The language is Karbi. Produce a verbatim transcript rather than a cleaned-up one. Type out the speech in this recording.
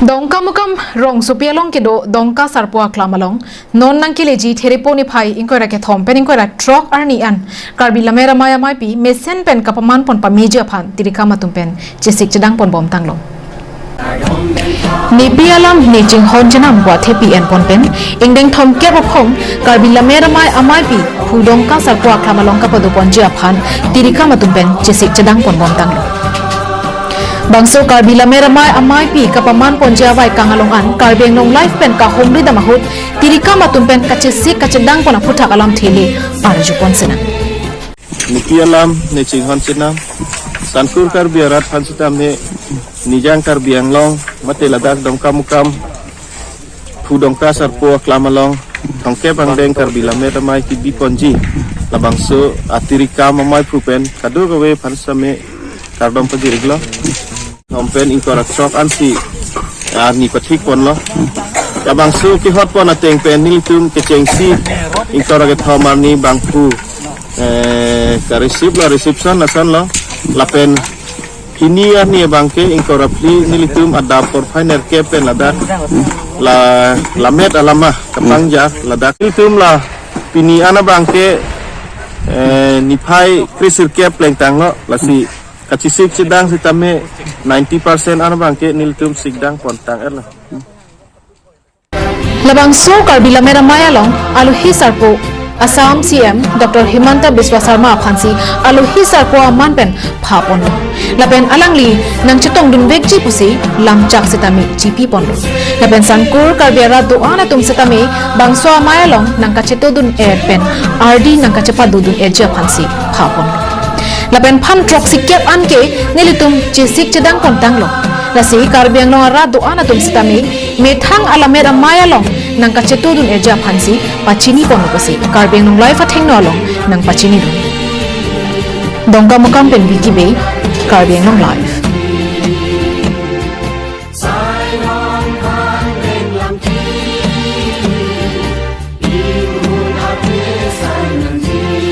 Dongkamukam rongsopi along kedo Dongka Sarpo aklam along non nangkeleji Therepo niphai ingkoi ra kethom pen ingkoi ra throk arni an Karbi Lammet Amei ameipi mesen pen kapaman pon pameji aphan tirikam atum pen chesik chedang pon bomtanglo. Nepi alam nechinghon chenam Guwahati P N pon pen ingdeng thomkep aphong Karbi Lammet Amei ameipi phu Dongka Sarpo aklam along kapado ponji aphan tirikam atum pen chesik chedang pon bomtanglo. Bangso Karbi Lammet Amei ameipi kapaman ponji avaikang along an Karbi Anglong Live pen kahumri dam ahut tirikam atum pen kachesik kachedang pon aphuthak alamthe le arju pon sinang. Nepi alam nechinghon chenam Sankur Karbi arat aphan sitame Nijang Karbi Anglong mate ladak Dongkamukam phu Dongka Sarpo aklam along thomkep angdeng Karbi Lammet Amei kebi ponji labangso atirikam ameiphu pen kadokave aphan sitame kardom pajir-iklo. Thom pen ingkoi ra throk ansi arni pathik ponlo. Labangso kehot pon ateng pen nelitum kechengsi ingkoi ra kethom arni bangphu eh, ka-receive lo, reception ason lo. Lapen pini arni abangke ingkoi ra phli nelitum adap porphai nerkep pen ladak la Lammet Alama kapangja ladak. Nelitum la pini an abangke eh, niphai kresirkep plengtanglo, lasi kachesik chedang sitame ninety percent an abangke nelitum sikdang pontang-etlo. Labangso Karbi Lammet Amei along alohi sarpo Assam C M Doctor Himanta Biswa Sarma aphansi alohi sarpo aman pen pha ponlo. Lapen alangli nangchetongdunvekji pusi lamchak sitame chipi ponlo. Lapen Sankur Karbi arat do-an atum sitame bangso amei along nangkachetodun-et pen ardi nangkachepadodun-etji aphansi pha ponlo. Lapen phan throksikep anke nelitum chesik chedang pontanglo. Lasi Karbi Anglong arat do-an atum sitame methang alammet amei along nangkachetodun-etji aphansi pachini ponlo pusi Karbi Anglong Live athengno along nangpachinidun. Dongkamukam pen Vicky Bey, Karbi Anglong Live.